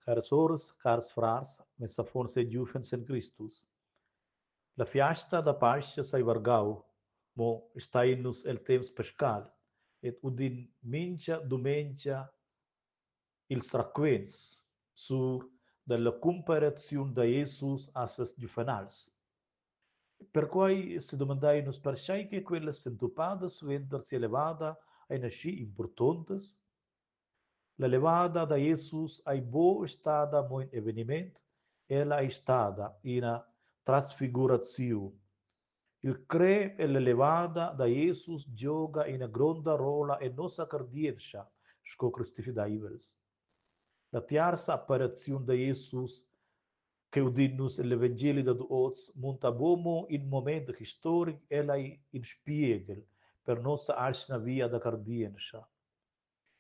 Caras soras, cars frars, mes affons e giuvens en Cristus. La fiasta da Pasca ei vargau, mo stein nus el temps pascal ed udin mintga dumengia ils raquents sur dalla cumparaziun da Jesus a ses giuvenals. Perquei sedumandein nus pertgei che quellas sentupadas suenter sia levada ein aschi impurtontas. La levada da Jesus ei buc stada mo in eveniment, ella ei stada ina transfiguraziun. Il crer ella levada da Jesus gioga ina gronda rolla en nossa cardientscha sco cristifideivels. La tiarza appariziun da Jesus che udin nus l'evangeli dad oz munta buc mo in moment historic, ella ei in spieghel per nossa atgna via da cardientscha.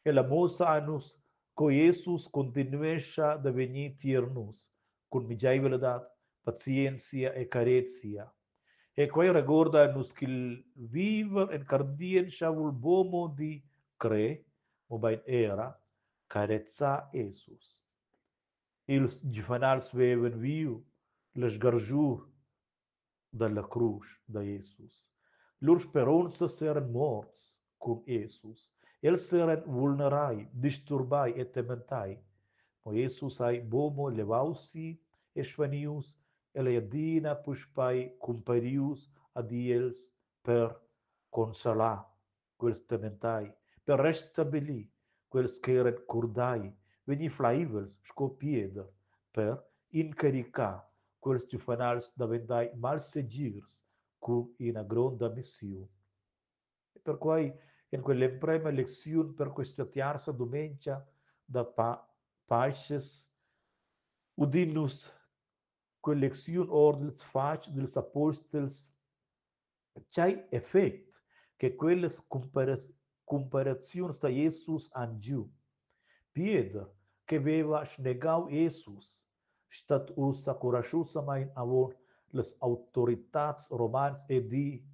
Ella muossa a nus co Jesus continuescha da vegnir tier nus cun migeivladad, pazienzia e carezia. E quei regorda a nus ch'il viver en cardientscha vul buc mo dir crer, mobein era carezar Jesus. Ils giuvenals vevan viu la sgarschur dalla crusch da Jesus. Lur speronzas eran morts cun Jesus. Els eran vulnerai, disturbai e tementai. Mo Jesus ei buc mo levaus si e svanius, el ei adina puspei cumparius ad els per consolar quels tementai, per restabilir quels ch'eran curdai, vegni fleivels sco Pieder, per incaricar quels giuvenals daventai malsegirs cun ina gronda missiun. E perquei en quell'emprema lecziun per questa tiarza dumengia da pa Pasches udin nus quella lecziun ord ils fatgs dils apostels Tgei effect che quellas cumparaziuns da Jesus han giu. Pieder, che veva snegau Jesus, stat ussa curaschusamein avon las autoritads romanas e di: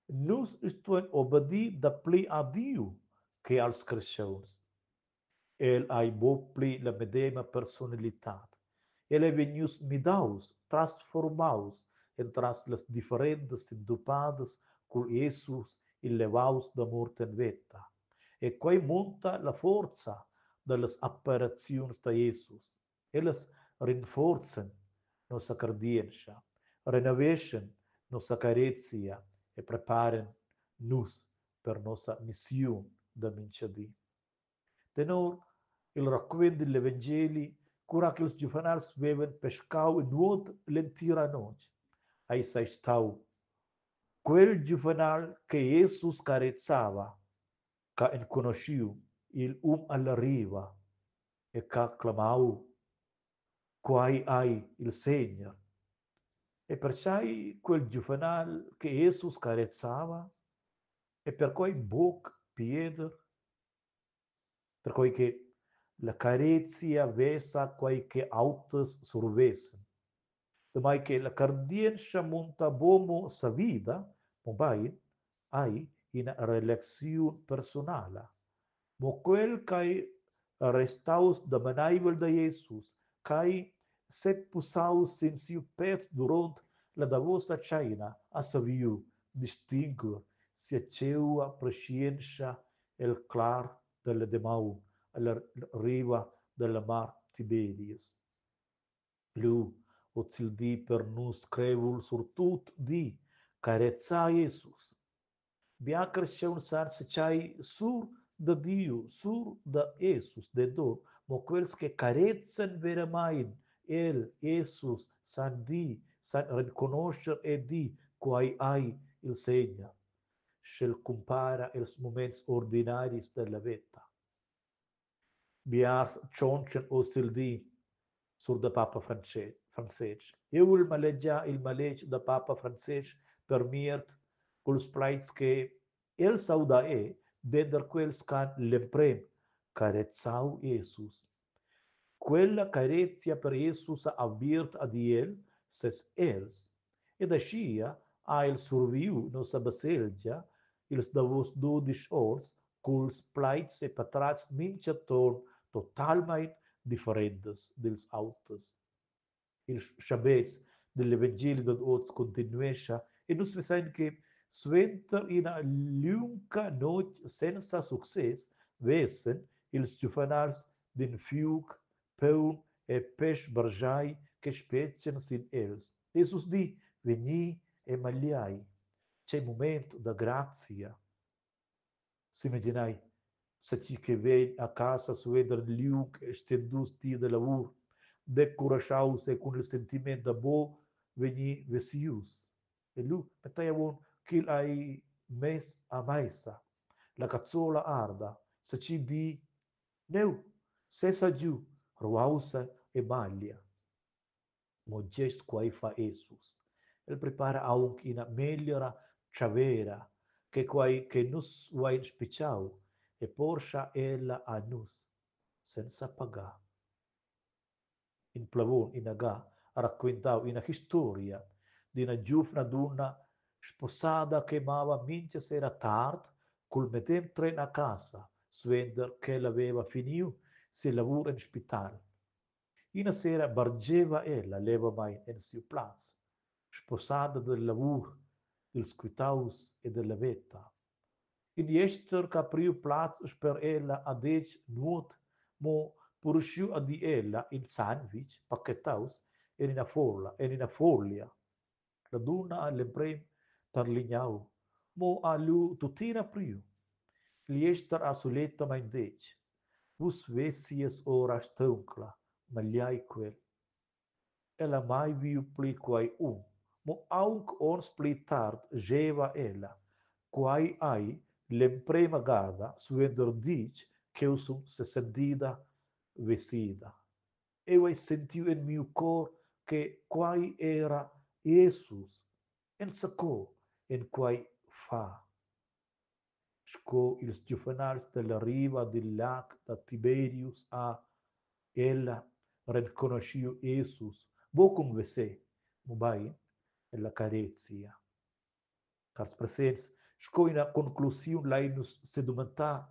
Nus stuein obedir dapli a Diu che als carstgauns. El ei buc pli la medema persunalitad. El ei vegnius midaus, transformaus entras las differentas sentupadas cul Jesus il levaus da mort en veta. E quei munta la forza dallas appariziuns da Jesus. Ellas rinforzan nossa cardientscha, renoveschan nossa carezia e preparan nus per nossa missiun da mintgadi. Tenor il raquent digl evangeli, cura ch'ils giuvenals vevan pescau nuot l'entira notg, eis ei stau quel giuvenal che Jesus carezava, ch'ha enconuschiu igl um alla riva e ch'ha clamau: Quei ei il Segner. E pertgei quel giuvenal che Jesus carezava e perquei buc Pieder? Perquei che la carezia vesa quei che auters survesan. Damai che la cardientscha munta buc mo savida, mobein ei ina relaziun persunala. Mo quel ch'ei restaus damaneivel da Jesus, ch'ei sepusaus sin siu pèz duront la davosa tscheina, ha saviu distinguer sia tgeua preschientscha el clar dalla damaun alla riva dalla mar Tiberias. Lu ozildi per nus crevul surtut di carezza Jesus. Bia carstgauns san setschai sur da Diu, sur da Jesus, denton mo quels che carezan veramein el, Jesus, san dir, san renconoscher e dir, quei ei il Segner, sch'el cumpara els muments ordinaris dalla veta. Biars tschontschan ozildi sur da papa Francestg. Jeu vul malegiar il maletg da papa Francestg per miert culs plaids che el s'auda è denter quels ch'han l'emprem carezau Jesus. Quella carezia per Jesus ha aviert ad el ses els ed aschia ha el surviu nossa baselgia ils davos dudisch onns culs plaids e patratgs mintgaton totalmein differentas dils auters. Il schabetg digl evangeli dad oz continuescha e nus vesein che suenter ina liunga notg senza success vessen ils giuvenals d'in fiug, paun e pèsch bargiai che spetgan sin els. Jesus di, vegni e magliai. Tgei mument da grazia! S'imaginai, zatgi che vegn a casa suenter in liung e stendus di da lavur, decuraschaus e cun il sentiment da buc vegnir vesius. E lu mettei avon ch'igl ei mess a meisa. La cazzola arda, zatgi di, Neu, sesa giu, ruaussa e maglia. Mo gest quei fa Jesus. El prepara aunc ina megliera tschavera che quei che nus vein spitgau e porscha ella a nus senza pagar. In plevon ina ga ha raquintau ina historia d'ina giuvna dunna sposada che mava mintga sera tard cul medem tren a casa suenter ch'ella veva finiu sia lavur en spital. Ina sera bargeva ella levamein en siu plaz, sposada dalla lavur, dils quitaus e dalla veta. In jester ch'ha priu plaz sper ella ha detg nuot, mo purschiu ad ella in sandwich pachetaus en ina fola, en ina folia. La dunna ha l'emprem tarlignau, mo ha lu tuttina priu. Igl jester ha sulettamein detg: «Vus vesies ora steuncla, magliai quel.» El ha mai viu pli quei um, mo aunc onns pli tard scheva ella: «Quei ei l'emprema gada suenter ditg ch'jeu sun sesentida vesida. Eu hai sentiu en miu cor che quai era Jesus, enzaco en quei fa. Sco ils giuvenals dalla riva dil lag da Tiberius ha ella renconuschiu Jesus, buc cun veser, mobein ella carezia. Cars presents, sco ina conclusiun lein nus sedumentar,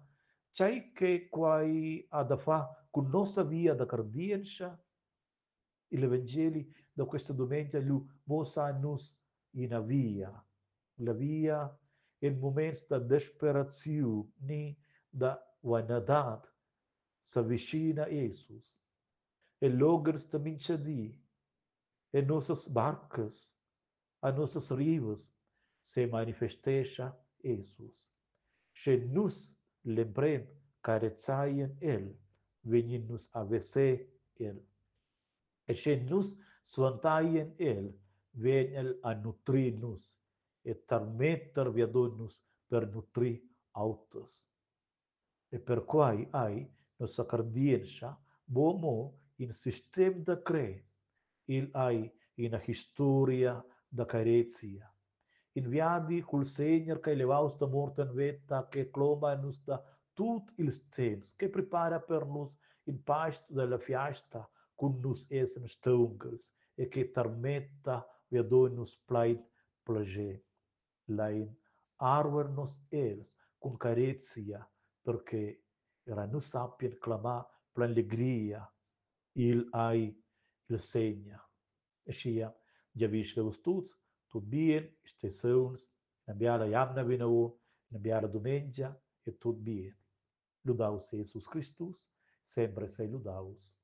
tgei che quai ha da far cun nossa via da cardientscha. Igl evangeli da questa dumengia lu muossa a nus ina via, la via en muments da desperaziun ni da vanadad s'avischina Jesus. E loghens da mintga di, en nossas barcas, a nossas rivas semanifestescha Jesus. Sche nus l'emprem carezaien el, vegnin nus a veser el. E sche nus suantaien el, vegn el a nutrir nus e tarmetter viadon nus per nutrir auters. E perquai ei nossa cardientscha buca mo in sistem da crer, igl ei ina historia da carezia. In viadi cul Segner ch'ei levaus da mort en veta, che cloma nus da tut ils temps, che prepara per nus in past dalla fiasta cun nus essen staunchels e che tarmetta viadon nus plein plascher. Lein arver nos els cun carezia, per che era nus sappien clamar plein legria, Igl ei il Segner. Aschia giavischel vus tuts tut bien, stei sauns, ina biala jamna vinavon, ina biala dumengia e tut bien. Ludaus sei Jesus Cristus, sempre sei ludaus.